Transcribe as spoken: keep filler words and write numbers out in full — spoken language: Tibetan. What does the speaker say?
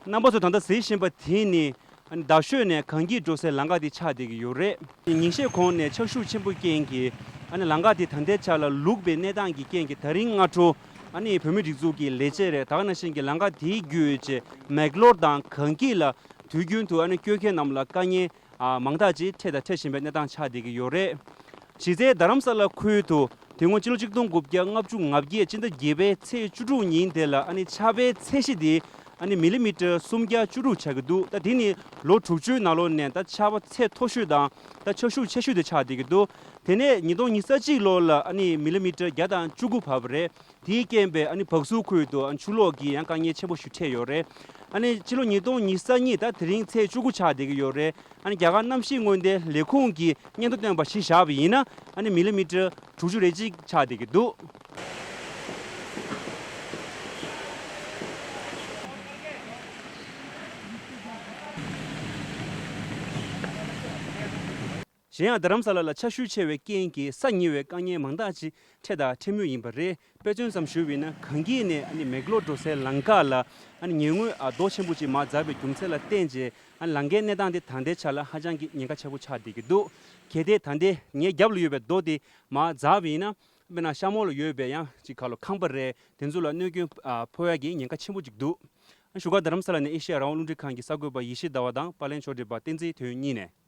རྣམ་པ་ཚོས་ད་ལྟ་གཟིགས་བཞིན་པ་དེ་ནི་ཨ་ནི་རྡ་ཤོད་ནས་གངས་སྐྱིད་འགྲོ་སའི་ལམ་ཁ་དེ་ཆགས་བསྡད་ཀྱི་ཡོད་རེད། ཉིན་ཤས་གོང་ནས་ཆར་ཤུགས་ཆེན་པོ་རྐྱེན་གྱིས་ཨ་ནི་ལམ་ཁ་དེ་ད་ལྟའི་ཆ་ལ་ལུག་པའི་གནས་སྟངས་ཀྱི་རྐྱེན་གྱིས་ད་རིང་སྔ་དྲོ་ཨ་ནི་བོད་མིའི་སྒྲིག་འཛུགས་ཀྱི་ལས་བྱེད་རེད། ད་ག་ནང་བཞིན་གྱི་ལམ་ཁ་དེའི་བརྒྱུད་བྱས་མེག་ལོར་དང་གངས་སྐྱིད་ལ་དུས་རྒྱུན་དུ་ཨ་ནི་སྐྱོད་མཁན་རྣམས་ལ་དཀའ་ངལ་ཨ་མང་དག་ཅིག་འཕྲད་དང་འཕྲད་བཞིན་པའི་གནས་སྟངས་ཆགས་བསྡད་ཀྱི་ཡོད་རེད། གཞི་རྩའི་རྡ་རམ་ས་ལ་ཁུལ་དུ་དེ་སྔོན་ཕྱི་ལོ་ཆིག་སྟོང་དགུ་བརྒྱ་ལྔ་བཅུ་ང་བརྒྱད་སྤྱི་ཟླ་བརྒྱད་པའི་ཚེས་བཅུ་དྲུག་ཉིན་དེ་ལ་ཨ་ནི་ཆར་པའི་ཚད་གཞི་དེ་ཨ་ནི་མི་ལི་མི་ཊར་སུམ་བརྒྱ་བཅུ་དྲུག་ཆགས་ཀྱི་འདུག་ད་དེ་ནི་ལོ་དྲུག་ཅུའི་ནང་ལོགས་ནས་ད་ཆར་པ་ཚད་མཐོ་ཤོས་དང་ད་ཆར་ཤུགས་ཆེ་ཤོས་དེ་ཆགས་བསྡད་ཀྱི་འདུག་དེ་ནས་ཉིས་སྟོང་ཉི་ཤུ་རྩ་གཅིག་ལོ་ལ་ཨ་ནི་མི་ལི་མི་ཊར་བརྒྱ་དང་བཅུ་དགུ་བབས་པ་རེད། དེའི་རྐྱེན་པས་ཨ་ནི་བག་སུའུ་ཁུལ་དུ་ཨ་ནི་ཆུ་ལོག་གི་ཡང་དཀའ་ངལ་ཆེན་པོ་ཞིག་འཕྲད་ཡོད་རེད། ཨ་ནི་ཕྱི་ལོ་ཉིས་སྟོང་ཉི་ཤུ་རྩ་གཉིས་ད་དེ་རིང་ཚེས་བཅུ་དགུ་ཆགས་བསྡད་ཀྱི་ཡོད་རེད། ཨ་ནི་རྒྱ་གར་གནམ་གཤིས་སྔོན་བརྡའི་ལས་ཁུངས་ཀྱིས་སྙན་ཐོ་བཏོན་པ་གཞི་བཞག་པ་ཡིན་ན་ཨ་ནི་མི་ལི་མི་ཊར་དྲུག་ཅུ་རེ་གཅིག་ཆགས་བསྡད་ཀྱི་འདུག་གཞན་ཡང་རྡ་རམ་ས་ལ་ལ་ཆར་ཤུགས་ཆེ་བའི་རྐྱེན་གྱིས་ས་ཉིལ་བའི་དཀའ་ངལ་མང་དག་ཅིག་འཕྲད་དང་འཕྲད་མུས་ཡིན་པ་རེད། དཔེ་མཚོན་ཙམ་ཞུས་པ་ཡིན་ན་གངས་སྐྱིད་ནས་ཨ་ནི་མེག་ལོར་འགྲོ་སའི་ལམ་ཁ་ལ་ཨ་ནི་ཉེ་སྔོན་ཨ་རྡོ་ཆེན་པོ་ཅིག་མར་འཛགས་པའི་རྒྱུ་མཚན་ལ་བརྟེན་བྱས་ཨ་ནི་ལམ་ཁའི་གནས་སྟངས་དེ་ད་ལྟའི་ཆ་ལ་ཧ་ཅང་གི་ཉེན་ཁ་ཆེན་པོ་ཆགས་བསྡད་ཀྱི་འདུག་གལ་ཏེ་ད་ལྟའི་ངའི་རྒྱབ་ལ་ཡོད་པའི་རྡོ་དེ་མར་འཛགས་པ་ཡིན་ན་དཔེར་ན་ཤ་མོ་ལ་ཡོད་པའི་ཡང་ཅིག་ག་ལོ་ཁང་པ་རེད། དེ་ཚོ་ལ་གནོད་སྐྱོན་ཨ་ཕོག་ཡག་གི་ཉེན་ཁ་ཆེན་པོ་ཅིག་འདུག་བཞུགས་སྒར་རྡ་རམ་ས་ལ་ནས་ཨེ་ཤེ་ཡ་རང་དབང་རླུང་འཕྲིན་ཁང་གི་གསར་འགོད་པ་ཡེ་ཤེས་ཟླ་བ་དང་པར་ལེན་ཕྱོགས་སྒྲིག་པ་བསྟན་འཛིན་དོན་གཉིས་ནས།